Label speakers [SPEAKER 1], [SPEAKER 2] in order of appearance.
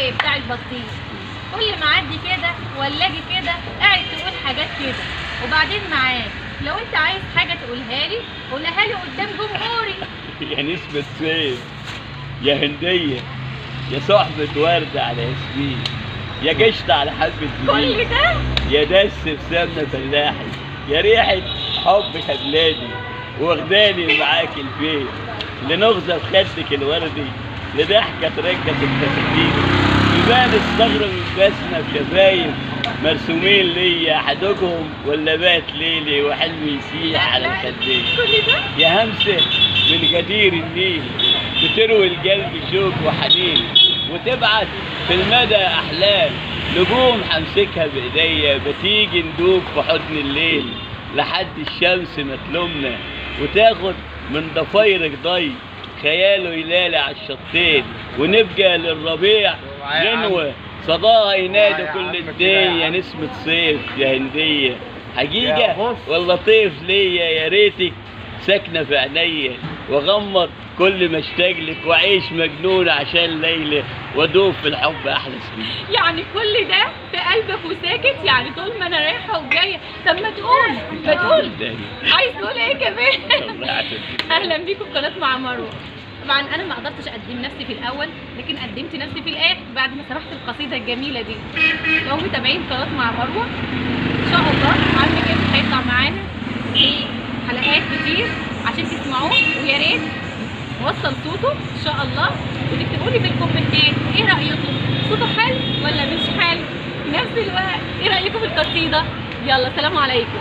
[SPEAKER 1] زي بتاع البطيخ، كل ما اعدي كده ولا اجي كده قاعد تقول حاجات كده. وبعدين معاك لو انت عايز حاجة تقولها لي قولها لي قدام جمهوري.
[SPEAKER 2] يا نسمة صيف، يا هندية، يا صحبة وردة على ياسمين، يا قشطة على حبة زبيب،
[SPEAKER 1] كل ده
[SPEAKER 2] يا دس في سمنة فلاحي، يا ريحة حب يا بلادي واخداني معاك الفين، لنغزة في خدك الوردي، لضحكة ترجس الفساتين، يبان الصغر من بسمة بشفايف مرسومين ليا احدكم ولا بات ليلي وحلمي يسيح على الخدين.
[SPEAKER 1] كل ده
[SPEAKER 2] يا همسة من غدير النيل بتروي القلب شوق وحنين، وتبعت في المدى احلام نجوم همسكها بايديا، بتيجي ندوب في حضن الليل لحد الشمس ما تلومنا، وتاخد من ضفايرك ضي خياله يلالي على الشطين، ونبقى للربيع غنوة صداها ينادي كل الدنيا. نسمة صيف يا هندية، حقيقة ولا طيف ليا، يا ريتك ساكنة في عينيا، واغمض كل ما اشتاق لك، واعيش مجنون عشان ليلى، وادوب في الحب احلى سنين.
[SPEAKER 1] يعني كل ده في قلبك وساكت؟ يعني طول ما انا رايحة وجاية. طب ما تقول، ما تقول عايز تقول ايه كمان؟ اهلا بيكم في قناة مع مروه. طبعا انا ما قدرتش اقدم نفسي في الاول، لكن قدمت نفسي في الاخر بعد ما سمحت القصيدة الجميلة دي. لو متابعين قناة مع مروه ان شاء الله عم جابر هيطلع معانا في حلقات كتير عشان تسمعوه، ويا ريت وصل صوته ان شاء الله، وتكتبوا لي في الكومنتات ايه رايكم، صوته حلو ولا مش حلو؟ في نفس الوقت ايه رايكم في القصيدة؟ يلا سلام عليكم.